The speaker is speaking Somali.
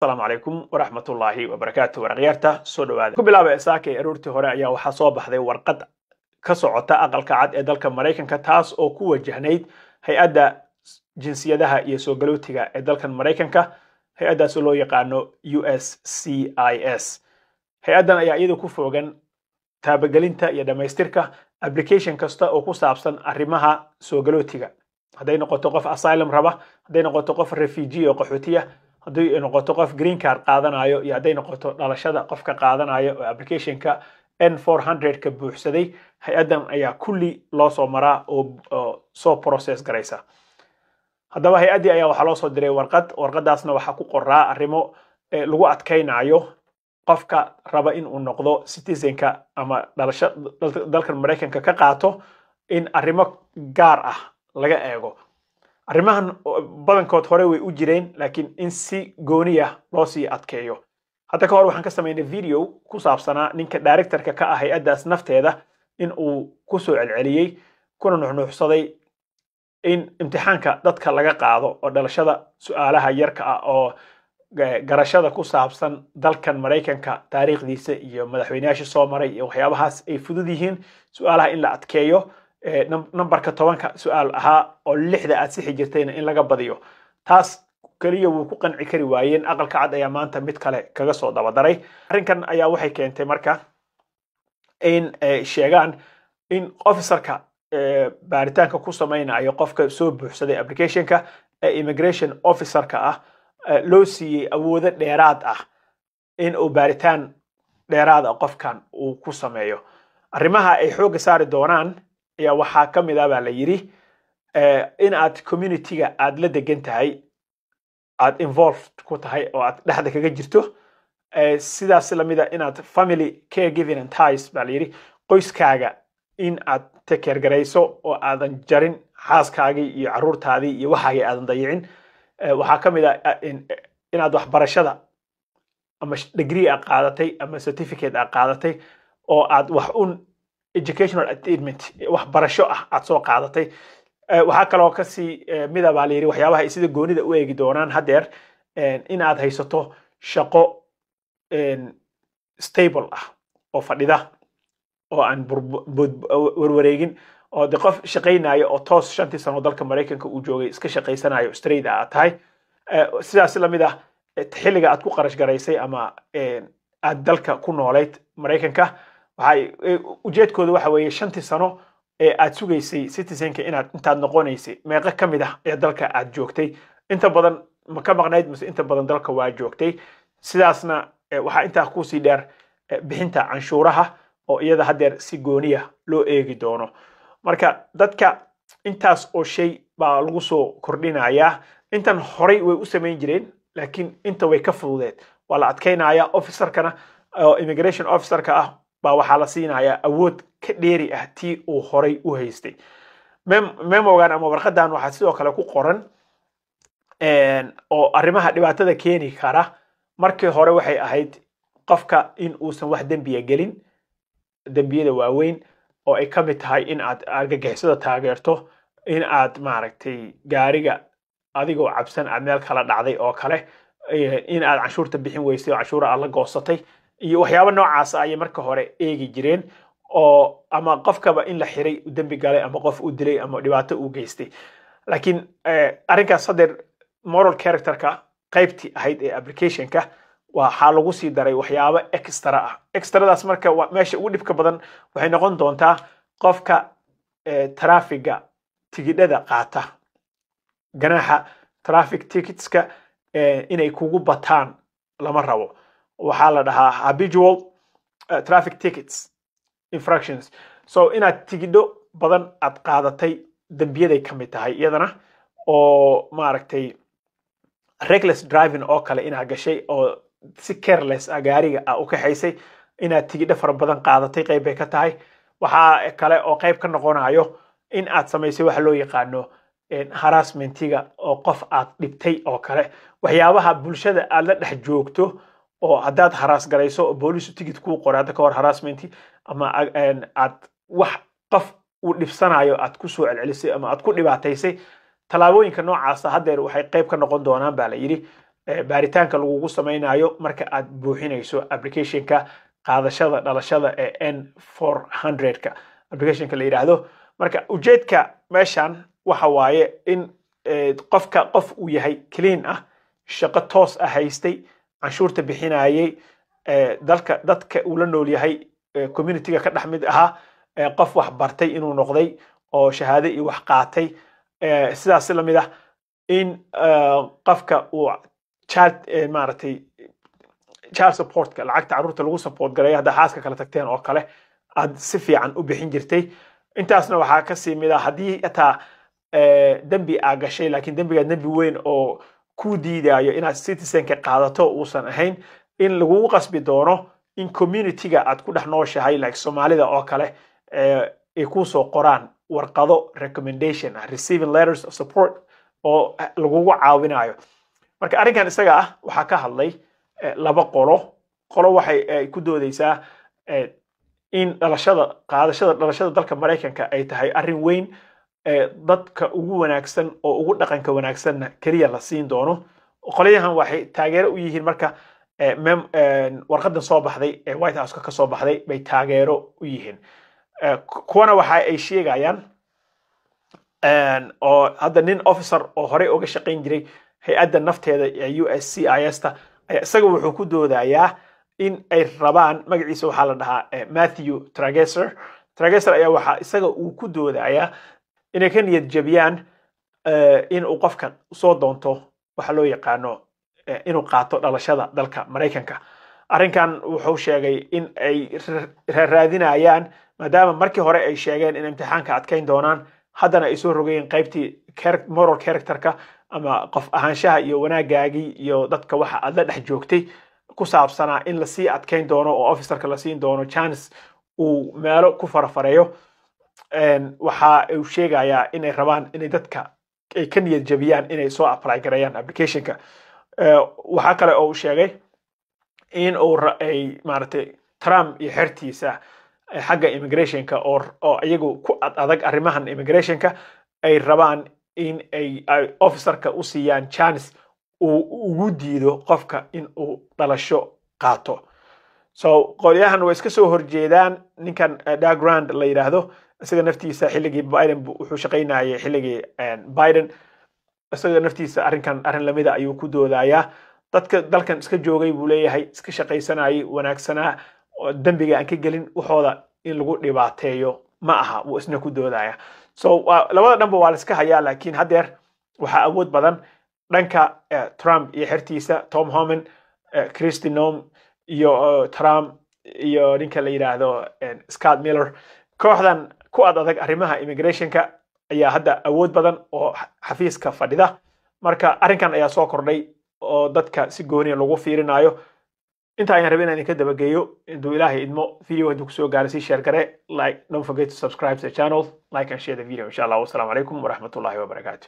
Asalaamu calaykum waraxmatullaahi wabarakaatu. Waraqyaarta, soo dhawaada. Ku bilaaba saakay aroortii hore ayaa waxaa soo baxday warqad ka socota Aqalka Cad ee dalka Maraykanka, taas oo ku wajahnayd hay-adda jinsiyadaha iyo soo galootiga ee dalkan Maraykanka, hay-addaas oo loo yaqaano USCIS. Hay-addan ayaa iyada ku foogan taabagelinta iyo dhammaystirka application kasta oo ku saabsan arrimaha soo galootiga, hadday noqoto qof asylum raba, hadday noqoto qof refugee oo qaxootiya, hadday noqoto qof green card qaadanayo, iyo hadday noqoto dhalashada qofka qaadanayo oo applicationka N-400 ka buuxsaday. Hay-addan ayaa kulli loo soo maraa oo soo process garaysa. Haddaba hay-addii ayaa waxaa loo soo diray warqad. Warqadaasna waxaa ku qoraa arrimo lagu adkaynayo qofka raba in uu noqdo citizenka ama dhalasho dalkan Maraykanka ka qaato, in arrimo gaar ah laga eego. Arrimahan badankood hore way u jireen, laakiin in si gooniya loo sii adkeeyo. Hadda ka hor waxaan ka samaynay video ku saabsanaa ninka directorka ka ah hay-addaas nafteeda in uu kusoo celceliyey kuna nuxnuuxsaday in imtixaanka dadka laga qaado oo dhalashada, su-aalaha yarka ah oo garashada ku saabsan dalkan Maraykanka, taariikhdiisa iyo madaxweyneyaasha soo maray iyo waxyaabahaas, ay fudud yihiin, su-aalaha in la adkeeyo, numberka 10-ka su-aal ahaa oo lixda aad sixi jirtayna in laga badiyo. Taas keliya wuu ku qanci kari waayeen. Aqalka Cad ayaa maanta mid kale kaga soo dabadaray. Arrinkan ayaa waxay keentay marka in sheegaan in officerka baaritaanka ku samaynayo qofka soo buuxsaday applicationka ee immigration officerka ah loo siiyey awoodo dheeraad ah in uu baaritaan dheeraad ah qofkan uu ku sameeyo. Arrimaha ay xoogga saari doonaan ayaa waxaa ka mid ah, baa la yidhi, in aad communityga aad la degan tahay aad involved ku tahay oo aad dhexda kaga jirto. Sidaas lamida inaad family caregiving and ties, baa la yidhi, qoyskaaga in aad take care garayso oo aadan jarin xaaskaagii iyo caruurtaadii iyo waxaagii aadan dayicin. Waxaa ka mid ah inaad waxbarashada ama degree aad qaadatay ama certificate aad qaadatay oo aad wax un educational attainment, waxbarasho ah, aad soo qaadatay. Waxaa kaloo kasii mida, baa la yidhi, waxyaabaha ay sida goonida u eegi doonaan haddeer, in aad haysato shaqo stable ah oo fadhida oo aan warwareegin, oo de qof shaqaynayo oo toos 5-tii sano dalka Maraykanka uu joogay iska shaqaysanayo, straight ah aad tahay. Sidaas lamid ah xilliga aad ku qarash garaysay ama aad dalka ku noolayd Maraykanka. Waxay ujeedkooda waxa weeye 5-tii sano ee aad sugaysay citizenka inaad intaad noqonaysay, meeqo ka mid ah ee dalka aad joogtay? Inta badan ma ka maqnayd mise inta badan dalka waa joogtay? Sidaasna waxaa intaa kusii dheer bixinta canshuuraha oo iyada haddeer si gooniya loo eegi doono. Marka dadka intaas oo shay baa lagu soo kordhinayaa. Intan horay way u samayn jireen, laakiin inta way ka fududeed, waa la adkaynayaa. Officerkana oo immigration officerka ah baa waxaa la siinayaa awood ka dheeri ah tii uu horay u haystay. Memogan ama warqadan waxaa sidoo kale ku qoran oo arrimaha dhibaatada keeni kara. Markii hore waxay ahayd qofka in uusan wax dembiya gelin, dembiyada waaweyn oo ay ka mid tahay in aad argagixisada taageerto, in aad maaragtay gaariga adigoo cabsan aad meel kala dhacday oo kale, in aad canshuurta bixin weysay oo canshuura aad la goosatay iyo waxyaabo noocaas ah ayay marka hore eegi jireen, oo ama qofkaba in la xiray, dembi galay, ama qof uu dilay ama dhibaato uu geystay. Laakiin arrinkaas haddeer moral characterka qaybtii ahayd ee applicationka waxaa lagu sii daray waxyaabo extra ah. Extradaas marka meesha ugu dhibka badan waxay noqon doontaa qofka traffiga tigidhada qaata, ganaaxa traffic ticketska inay kugu bataan lama rabo. Waxaa la dhahaa habitual traffic tickets infractions. So inaad tigidho badan aad qaadatay dembiyaday ka mid tahay iyadana, oo maaragtay reckless driving oo kale inaad gashay oo si careless ah gaariga ah u kaxaysay, inaad tigidho fara badan qaadatay qayb bay ka tahay. Waxaa kale oo qayb ka noqonayo in aad samaysay waxa loo yaqaano harassmentiga oo qof aad dhibtay oo kale, waxyaabaha bulshada aad la dhex joogto oo haddaad harass garayso oo booliisu tigid kuu qoray hadda ka hor, harassmenti, ama aad wax qof uu dhibsanayo aad ku soo celcelisay ama aad ku dhibaataysay. Tallaabooyinka noocaasa haddeer waxay qayb ka noqon doonaan, baa la yidhi. Baaritaanka lagugu samaynayo marka aad buuxinayso applicationka qaadashada dhalashada ee N-400-ka applicationka la yidhaahdo. Marka ujeedka meeshan waxa waaye in qofka qof uu yahay clean ah, shaqo toos ah haystay, canshuurta bixinayay, dalka dadka uu la nool yahay communityga ka dhex mid ahaa, qof wax bartay inuu noqday oo shahaado iyo wax qaatay. Sidaas lamid ah in qofka uu child maaragtay child supportka, lacagta carruurta lagu support gareeyo haddaa xaaska kala tagteen oo kale, aad si fiican u bixin jirtay. Intaasna waxaa kasii mid ah haddii hataa dembi aa gashay, laakiin dembigaa dembi weyn oo ku diidayo inaad citizenka qaadato uusan ahayn, in lagugu qasbi doono in communityga aad ku dhex nooshahay, like Soomaalida oo kale, ay kusoo qoraan warqado recommendation ah, receiving letters of support, oo lagugu caawinayo. Marka arrinkan isaga ah waxaa ka hadlay laba qolo. Qolo waxay ku doodeysaa in dhalashada, qaadashada dhalashada dalka Maraykanka ay tahay arrin weyn, dadka ugu wanaagsan oo ugu dhaqanka wanaagsanna keliya la siin doono. Qolyahan waxay taageero u yihiin marka warqadan soo baxday ee White House-ka ka soo baxday bay taageero u yihiin. Kuwana waxa ay sheegayaan, oo hadda nin officer oo horey uga shaqayn jiray hay-adda nafteeda ee USCIS ta ayaa isaga wuxuu ku doodayaa in ay rabaan, magaciisa waxaa la dhahaa Matthew Tragesser. Tragesser ayaa waxaa isaga uu ku doodayaa inay ka niyad jabiyaan in uu qofka soo doonto waxa loo yaqaano inuu qaato dhalashada dalka Maraykanka. Arrinkan wuxuu sheegay in ay raadinayaan, maadaama markii hore ay sheegeen in imtixaanka adkayn doonaan, haddana ay soo rogayeen qaybtii moral characterka ama qof ahaanshaha iyo wanaagaagii iyo dadka waxa aad la dhex joogtay ku saabsanaa, in lasii adkayn doono oo officerka la siin doono chance uu meelo ku farafareeyo. Waxa uu sheegayaa inay rabaan inay dadka ay ka niyad jabiyaan inay soo apply gareeyaan applicationka. Waxaa kale oo uu sheegay in uu ay maaragtay Trump iyo xertiisa xagga immigrationka oo iyagu ku ad adag arrimahan immigrationka ay rabaan in ay officerka u siiyaan chance uu ugu diido qofka in uu dhalasho qaato. So qolyahan way iska soo horjeedaan. Ninkan Doug Rand la yidhaahdo, isaga naftiisa xilligii Biden wuxuu shaqaynayay, xilligii Biden isaga naftiisa arrinkan arrin lamida ayuu ku doodayaa. Dadka dalkan iska joogay buu leeyahay, iska shaqaysanayay, wanaagsanaa, dembiga aan ka gelin, waxooda in lagu dhibaateeyo ma aha, wuu isna ku doodaya. So labada dhanba waa la iska hayaa, laakiin haddeer waxaa awood badan dhanka Trump iyo xertiisa, Tom Homan, Kristi Noem iyo Trump iyo ninka la yidhaahdo Scott Miller. Kooxdan ku ad adag arrimaha immigrationka ayaa hadda awood badan oo xafiiska fadhida. Marka arrinkan ayaa soo kordhay oo dadka si gooniya lagu fiirinayo. Inta ayaan rabay inaan idinka dabageeyo. Intuu Ilaahay idmo, video hadduu kusoo gaaro sii share gare, like, don't forget to subscribe to the channel, like and share the video, insha Allah. Wassalaamu calaykum waraxmatullahi wabarakaatu.